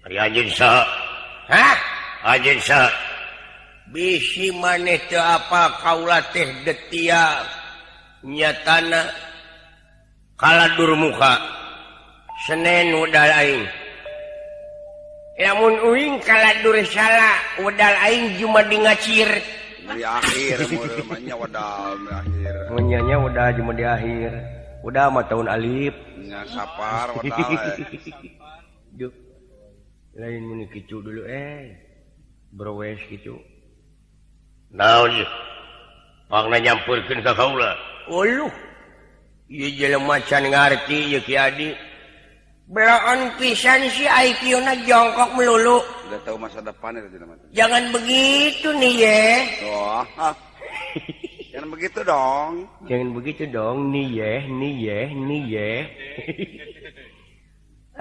Ari anjeun saha? Hah? Anjeun saha? Bisi maneh teu apa kaula teh detia nyatana kala durmuka Senen udah aing. Lamun uing kala Dursala wedal aing cuma di ngacir. Di akhir nya wedal di akhir. Munyanya wedal cuma di akhir. Udah mah tahun alif. Nya sapar wedal. Duh. Lain mun kitu dulu Browes kitu. Naon ieu? Pangna nyampeurkeun ka kaula. Uluh. Ieu jelema can ngarti ieu Ki Adi. Beloon pisan si IQ-na jongkok melulu. Udah tahu masa depan itu tidak mati. Jangan begitu nih ye. Oh. Jangan begitu dong. Jangan begitu dong nih ye, nih ye, nih ye.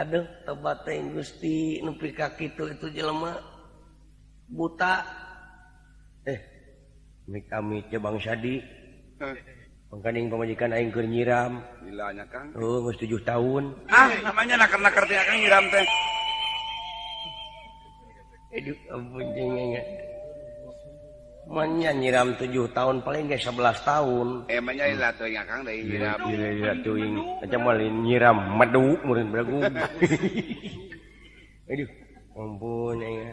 Aduh, tobat teh Gusti nepi ka kitu itu jelema buta. Amit-amit ya Bang Sadi. Pangkaning pamajikan aing keur nyiram. Gilanya Kang. Oh, geus 7 tahun. Ah, namanya naker-naker teh Kang nyiram teh. Aduh, ampun jeung Manya nyiram 7 tahun paling ge 11 tahun. Emangnya lila teuing Kang deui nyiram. Lila teuing. Aca mah nyiram madu meureun belagu. Aduh, ampun aing.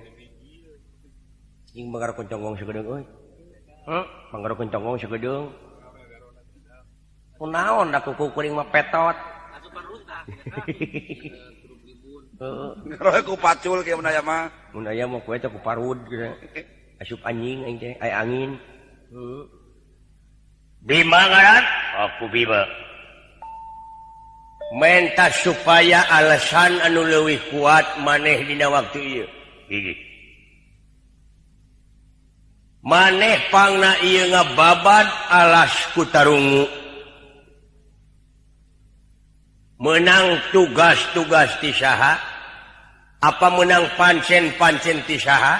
Cing banggar konconggong sagedeung euy. Heuh, banggar konconggong sagedeung. Kunaon da kuku kuring mah petot. Heeh. Ngeroe ku pacul kieu mun aya mah. Mun aya mah ku eta ku parud geus. Asup anjing aing teh, aya angin. Heeh. Bima ngaran? Aku Bima. Menta supaya alasan anu leuwih kuat maneh dina waktu ieu. Hiji. Maneh pangna ieu ngababad alas ku tarungu. Menang tugas-tugas ti saha? Apa menang pancen-pancen ti saha?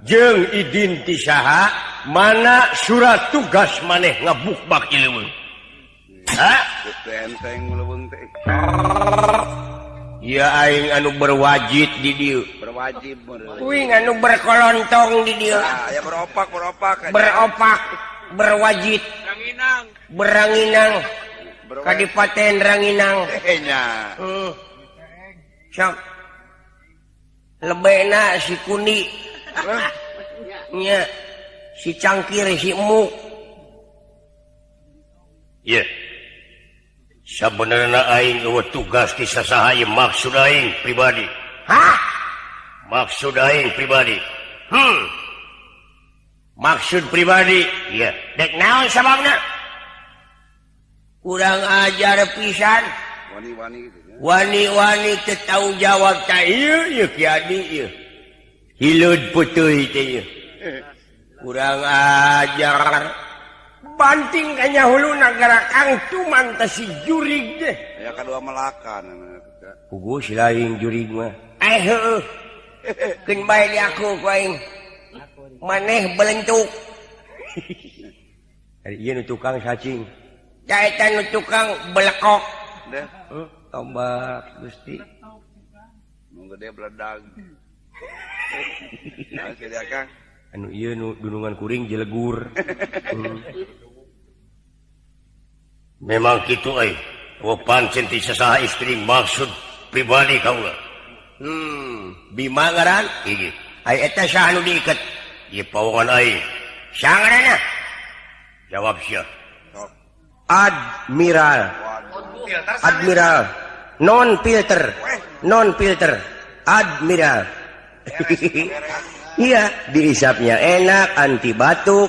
Jeung idin ti saha? Mana surat tugas maneh ngabukbak ieu leuweung? Hah? Enteng leuweung teh. Ya aing anu berwajib di dieu. Berwajib meureun. Uing anu berkolontong di dieu. Ah, ya beropak, beropak. Beropak, berwajib. Ranginang. Beranginang. Kadipaten Ranginang. Nya. Sok. Lebena si Kundi. Nya. Si Cangkir si Emuk. Ye. Sabenerna aing eueuh tugas ti sasaha ieu maksud aing pribadi. Hah? Maksud aing pribadi. Maksud pribadi? Iya. Dek naon sababna? Kurang ajar pisan. Wani-wani gitu ya. Wani-wani teu tanggung jawab ta ieu ieu Ki Adi ieu. Hileud peuteui teh ieu. Kurang ajar. Banting ka huluna gara Kang Cuman teh si jurig deh. Aya kadua melakan. Puguh si lain jurig mah. Heueuh. Keun bae di aku ku aing. Maneh belentuk. Ari ieu nu tukang sacing. Eta nu tukang belekok. Deh. Tombak Gusti. Nu gede beledag. Nah, si dia, Kang. Anu ieu nu dunungan kuring jelegur. Memang kitu euy. Eueuh pancen ti sasaha istri maksud pribadi kaula. Bima ngaran? Hiji. Ai eta saha nu diiket? Ieu pawongan aing. Saha ngaranna? Jawab sia. Admiral. Admiral. Non filter. Non filter. Admiral. Iya, diisapnya enak, anti batuk.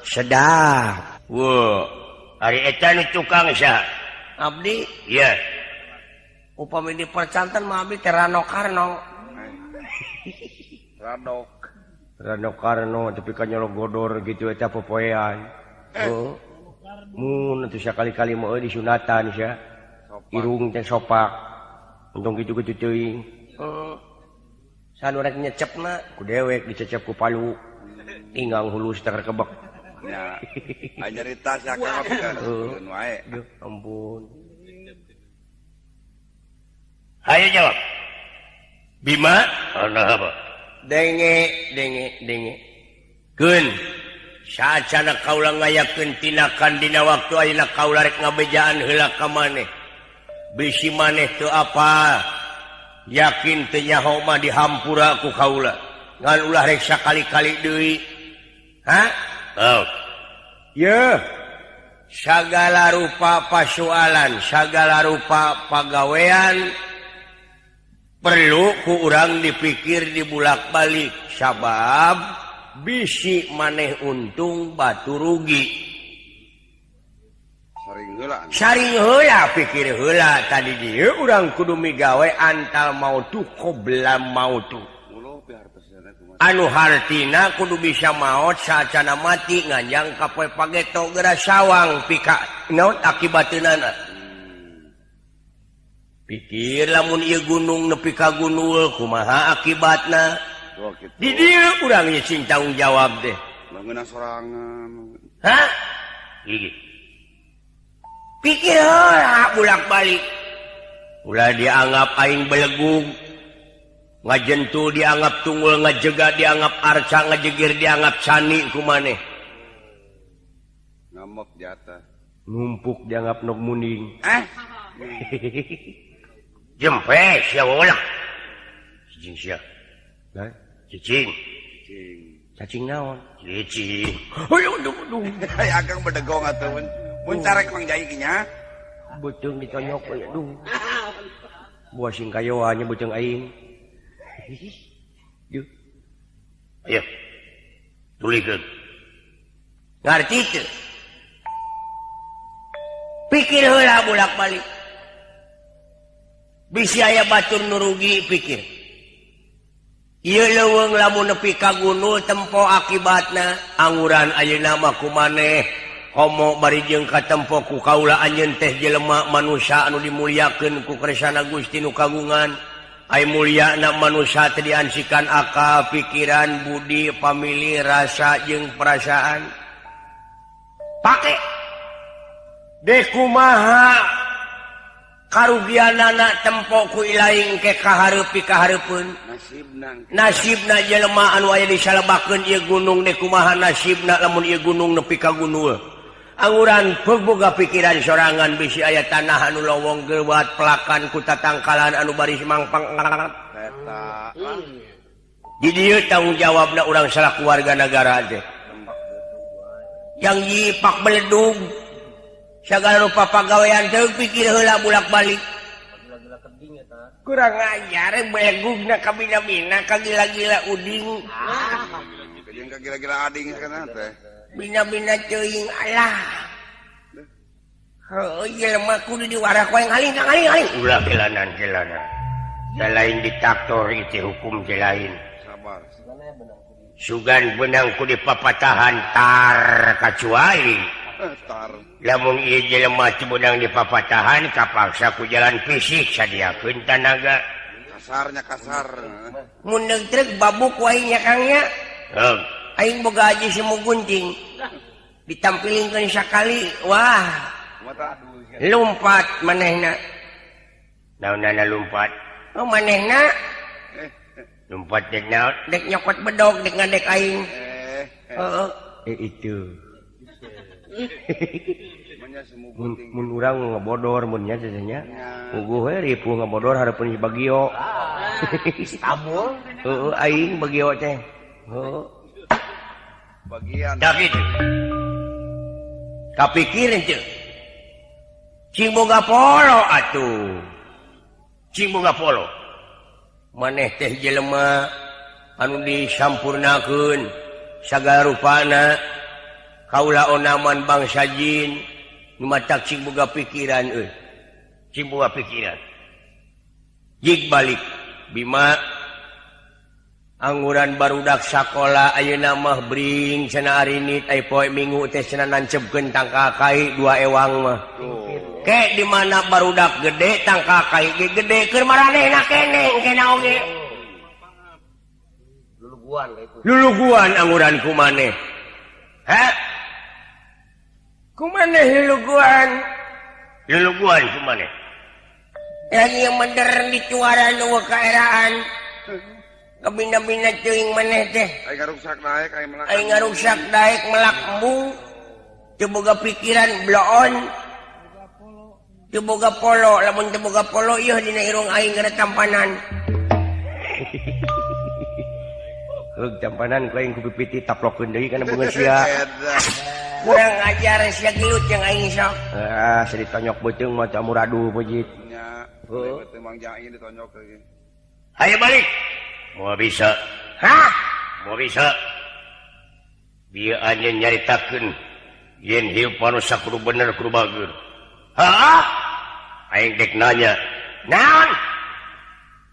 Sedap. Wow. Ari eta nu tukang saha? Abdi. Iya. Upami dipercanten mah abdi teh Rano Karno. Rano. Rano Karno tapi ka nyolok godor gitu eta popoean. Oh. Mun atuh sakali-kali mah euy disunatan sia. Irung teh sopak. Untung kitu-kitu teuing. Heeh. Sanu rek nyecepna ku dewek dicecep ku palu. Tinggang hulus teh kebek. Nya. Aya nyarita sia ka mah wae. Duh, ampun. Hayo jawab. Bima, ana apa? Denge, denge, denge. Keun. Saacana kaula ngayakeun tinakan dina waktu ayeuna kaula rek ngabejaan heula ka maneh. Bisi maneh teu apa. Yakin teu nyaho mah dihampura ku kaula. Ngan ulah rek sakali-kali deui. Hah? Oh. Yeuh. Sagala rupa pasualan, sagala rupa pagawean perlu ku urang dipikir dibulak-balik sabab bisi maneh untung batu rugi. Saring heula pikir heula tadi dieu urang kudu migawe antal mautu qobla mautu. Anu hartina kudu bisa maot saacana mati nganjang ka poe pageto geura sawang pika naon akibateunana. Pikir lamun ieu gunung nepi ka gunul kumaha akibatna. Di dieu urang sing tanggung jawab teh. Bangeuna sorangan. Hah? Gigi. Pikir heula bolak-balik. Ulah dianggap aing belegug. Ngajentul dianggap tunggul, ngajega dianggap arca, ngajegir dianggap cani ku maneh. Ngamuk jatah. Numpuk dianggap nok muning. Eh. Jempe sia ulah. Cicing sia. Hah? Cicing. Cicing. Cacing naon? Cicing. Ayo duh duh. Ai akang bedegong atuh mun. Mun carek Mang Jai nya. Beuteung ditonyok we duh. Buah sing kayoa nya beuteung aing. Duh. Ayo. Tulikeun. Ngarti teu? Pikir heula bolak-balik. Bisi aya batur nu rugi pikir. Ieu leuweung lamun nepi ka gunul tempo akibatna anguran ayeuna mah ku maneh homo bari jeung katempo ku kaula anjeun teh jelema manusa anu dimuliakeun ku Kresna Gusti nu kagungan. Ai mulyana manusa teh diansikan akal, pikiran, budi, pamili, rasa jeung perasaan. Pake deh kumaha karugianana tempo ku ilaing ke kahareup pikahareupeun. Nasibna jelema anu aya disalebakeun ieu gunung deh kumaha nasibna lamun ieu gunung nepi ka gunul. Anguran boga pikiran sorangan bisi aya tanah anu lowong gewat pelakan ku tatangkalan anu baris mangpang. Eta. Di dieu tanggung jawabna urang salaku warga nagara teh. Yang yipak beledug sagala rupa pagawean teu pikir heula bolak-balik. Kurang ajar belegugna kabina-bina kagila-gila uding. Jeung kagila-gila ading kana teh. Bina-bina teuing alah. Heuh jelema kudu diwarah ku aing aling aling aling. Ulah gelanan-gelanan. Da lain diktator itu hukum teh lain. Sabar. Sugan benang ku dipapatahan tar kacuali. Tar. Lamun ieu jelema teu beunang dipapatahan kapaksa ku jalan fisik sadiakeun tanaga. Kasarnya kasar. Mun deuk truk babuk wae nya Kang nya. Heung. Aing boga haji semu gunting. Ditampilingkeun sakali, wah. Lumpat manehna. Naonana lumpat? Oh manehna. Lumpat dek naon? Dek nyokot bedog, dek ngadek aing. Heeh. Itu. Mun urang ngebodor mun nya teh nya. Puguh we ripuh ngebodor hareupeun si Bagio. Istanbul. Heeh, aing Bagio teh. Heeh. Bagian. Dah gitu. Kapikir henteu. Cing boga polo atuh. Cing boga polo. Maneh teh jelema anu disampurnakeun sagala rupana kaula onaman bangsa jin nu matak cing boga pikiran euy. Cing boga pikiran. Jig balik Bima angguran barudak sakola ayeuna mah bring cenah arinit ai poe Minggu teh cenah nancepkeun tangkal kai dua ewang mah. Ke di mana barudak gede tangkal kai ge gede keur maranehna keneh engkena oge. Luluguan itu. Luluguan angguran ku maneh. Hah? Ku maneh luluguan? Luluguan ku maneh. Lagi yang mender di cuaran nu kaeraan. Kabina-bina teuing maneh teh. Aing ngaruksak daek aing melak. Aing ngaruksak daek melak embung. Teu boga pikiran bloon. Teu boga polo, lamun teu boga polo ieu dina irung aing gara tampanan. Heug tampanan ku aing ku pipiti taplokeun deui kana beungeut sia. Kurang ajar sia gelut jeung aing sok. Ah, seri tonyok beuteung mah amuradu pejit. Nya, beuteung Mang Jain ditonyok lagi. Ayo balik. Moal bisa. Hah? Moal bisa. Bieu anjeun nyaritakeun yen hirup manusia kudu bener kudu bager. Hah? Aing dek nanya. Naon?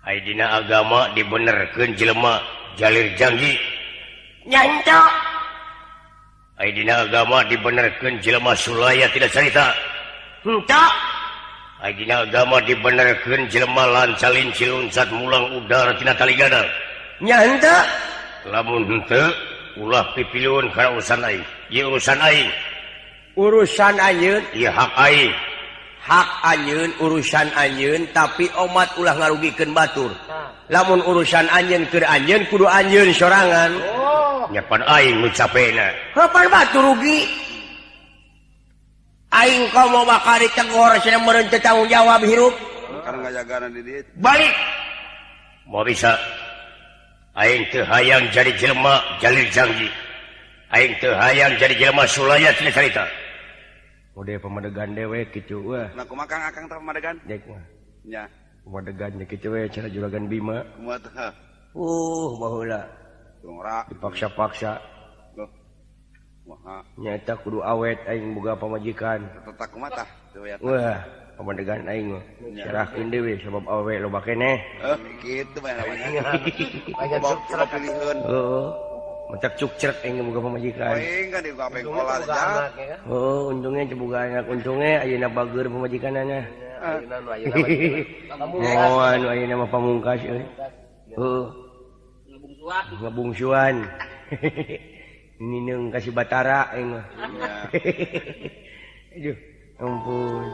Ai dina agama dibenerkeun jelema jalir janji. Nya henteu. Ai dina agama dibenerkeun jelema sulaya tidak carita. Henteu. Ai dina agama dibenerkeun jelema lancalin ciluncat mulang udara tina tali gadang. Nya henteu. Lamun henteu ulah pipilun kana urusan aing. Ieu urusan aing. Urusan anjeun, ieu hak aing. Hak anjeun, urusan anjeun, tapi omat ulah ngarugikeun batur. Lamun urusan anjeun keur anjeun kudu anjeun sorangan. Oh. Nya pan aing nu capena. Heuh batur rugi. Aing komo bakal ditegor cenah meureun teu tanggung jawab hirup. Karena ngajagana di dieu. Balik. Moal bisa. Aing teu hayang jadi jelema jalir janji. Aing teu hayang jadi jelema sulaya tina carita. Udah pemadegan dewek kitu wah. Nah kumaha Kang Akang tah pemadegan? Dek mah. Nya. Pemadegan nya kitu we cara juragan Bima. Kumaha tah? Baheula. Tungrak. Dipaksa-paksa. Loh. Kumaha? Nyaeta kudu awet aing boga pamajikan. Teteh kumaha tah? Wah, pamadegan aing mah. Serahkeun deui sabab awewe loba keneh. Kitu bae namanya. Heeh. Matak cukcrek aing boga pamajikan. Aing kan di pengkolan aja. Heuh, untungnya boga anak, untungnya ayeuna bager pamajikanana. Oh, anu ayeuna mah pamungkas euy. Heuh. Ngabungsuan. Nineung ka si Batara aing mah. Aduh, ampun.